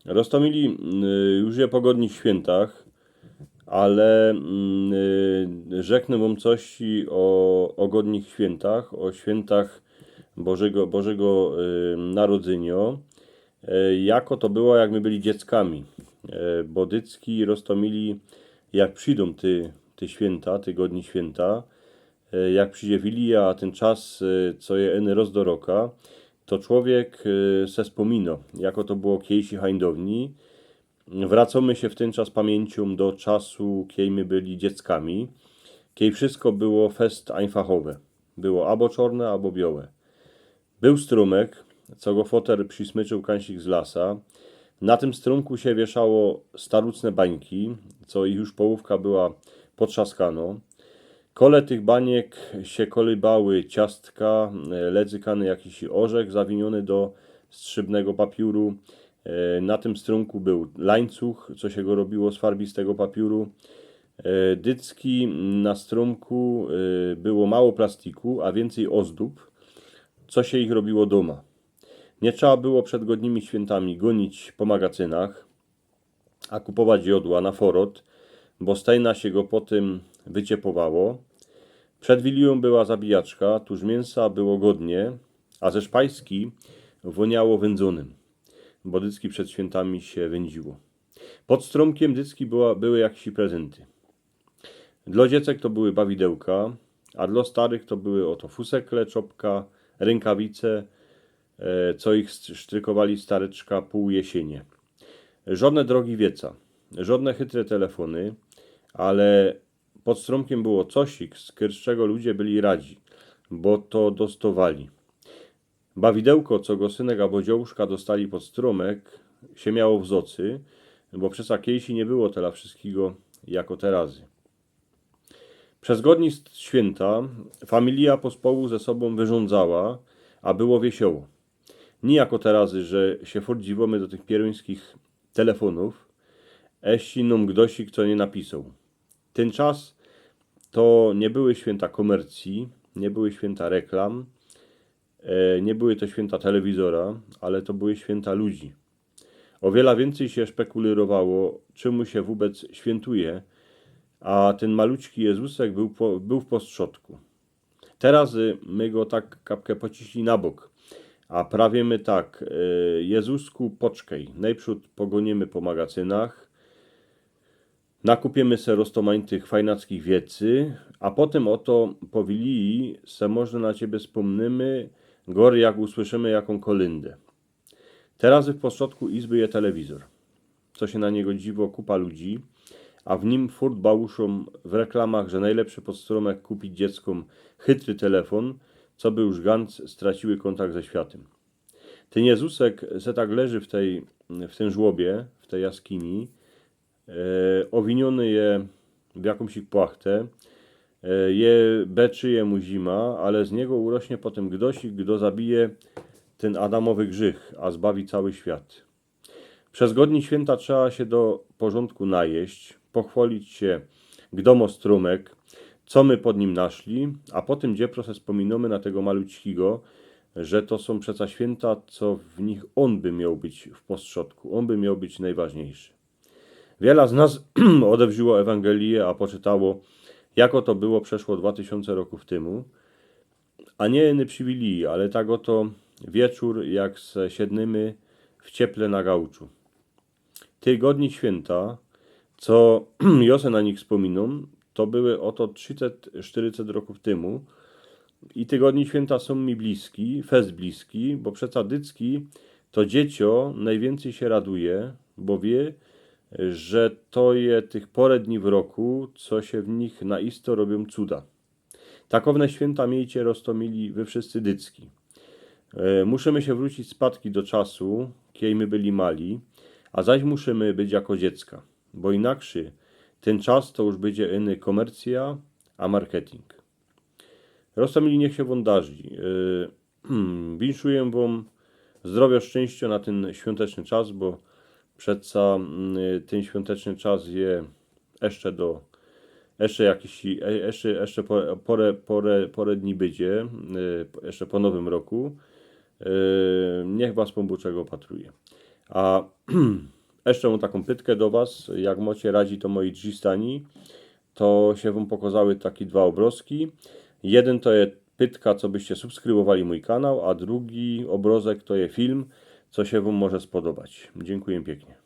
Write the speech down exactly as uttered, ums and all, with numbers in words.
Roztomili, y, już je po godnich świętach, ale, mm, y, rzeknę wam coś o, o godnich świętach, o świętach Bożego, Bożego, y, Narodzynia. Y, jako to było, jak my byli dzieckami. Y, bo dycki roztomili, jak przyjdą ty, ty święta, ty godni święta, y, jak przyjdzie Wilija, a ten czas, y, co je eny roz do roka, to człowiek, y, se spomino, jako to było kiejsi hańdowni. Wracamy się w ten czas pamięcią do czasu, kiej my byli dzieckami, kiej wszystko było fest einfachowe. Było abo czorne, abo białe. Był strumyk, co go foter przismyczył kańsik z lasa. Na tym strumku się wieszało starucne bańki, co ich już połówka była potrzaskano. Kole tych baniek się kolybały ciastka, e, ledzykany jakiś orzech zawiniony do strzybnego papiuru. E, na tym strumku był lańcuch, co się go robiło z farbistego papiuru. E, dycki na strumku, e, było mało plastiku, a więcej ozdób, co się ich robiło doma. Nie trzeba było przed godnimi świętami gonić po magazynach, a kupować jodła na forot, bo stejna się go po tym wyciepowało. Przed Wiliją była zabijaczka, tuż mięsa było godnie, a ze szpajski woniało wędzonym, bo dycki przed świętami się wędziło. Pod strumkiem dycki była, były jakieś prezenty. Dla dziecek to były bawidełka, a dla starych to były oto fusekle, czopka, rękawice, e, co ich st-, sztrykowali stareczka pół jesienie. Żodne drogi wieca, żodne chytre telefony, ale pod strumkiem było cosik, z czego ludzie byli radzi, bo to dostowali. Bawidełko, co go synek abo dziołuszka dostali pod strumyk, się miało w zocy, bo przeca kiejsi nie było tela wszystkigo jako terazy. Przez godni st-, święta familija pospołu ze sobą wyrządzała, a było wiesioło. Nie jako terazy, że się furt dziwimy do tych pieruńskich telefonów, eści nōm gdosik co nie napisoł. Ten czas to nie były święta komercji, nie były święta reklam, e, nie były to święta telewizora, ale to były święta ludzi. O wiela wiyncyj się szpekulyrowało, czymu się wōbec świętuje, a tyn maluczki Jezusek był po-, był w postrzodku. Terazy, y, my go tak kapkã pociśli na bok. A prawie my tak, e, Jezusku, poczkej, najprzōd pogōnimy po magazynach, nakupimy se roztomajtych fajnackich wiecy, a potym oto po Wiliji se może na ciebie spōmnymy, gorzej jak usłyszymy jakōm kolyndã. Terazy w postrzodku izby je telewizor, co się na niego dziwo kupa ludzi, a w nim furt bałuszōm w reklamach, że najlepszy pod strumyk kupić dzieckōm chytry telefon, co by już gync straciły kōntakt ze światym. Tyn Jezusek se tak leży w tej, w tym żłobie, w tej jaskini, e, owiniōny je w jakōmś płachtã, e, je, beczy je mu zima, ale z niego urośnie potym gdosik, gdo zabije tyn Adamowy grzych, a zbawi cały świat. Przez godni świynta trzeba się do porzōndku najeść, pochwolić się, gdo mo strumyk, co my pod nim naszli, a potym dziepro se spōminōmy na tego maluczkigo, że to sōm przeca świynta, co w nich ôn by mioł być w postrzodku, ôn by mioł być najważniejszy. Wiela z nas odewrziło Ewangelię, a poczytało, jako to było przeszło dwa tysiōnce rokōw tymu, a nie iny przi Wiliji, ale tak oto wieczōr, jak se siednymy w cieple na gałczu. Te godni świynta, co jo se na nich spōminōm, to były oto trziset, sztyryset rokōw tymu. I te godni świynta sōm mi bliski, fest bliski, bo przeca dycki to dziecko najwiyncyj się raduje, bo wie, że to je tych pore dni w roku, co się w nich na isto robiōm cuda. Takowne świynta miejcie roztomili wy wszyscy dycki. E, musimy się wrócić spadki do czasu, kiej my byli mali, a zaś musimy być jako dziecka, bo inakszy tyn czas to już bydzie iny komercja, a marketing. Roztomili, niech się wōm darzi. E, winszuję wōm zdrowia, szczynścia na tyn świōnteczny czas, bo przeca, mm, tyn świōnteczny czas je jeszcze do, jeszcze jakiś, e, jeszcze, jeszcze po, pore, pore, pore dni bydzie, e, jeszcze po nowym roku. E, niech was Pōn Bōg czego opatruje. A Jeszcze mōm takōm pytkã do Was, jak mocie radzi to moji drzistani, to sie Wōm pokŏzały taki dwa ôbrŏzki. Jedyn to je pytka, co byście subskrybowali mōj kanał, a drugi ôbrŏzek to je film, co sie Wōm może spodobać. Dziynkuję piyknie.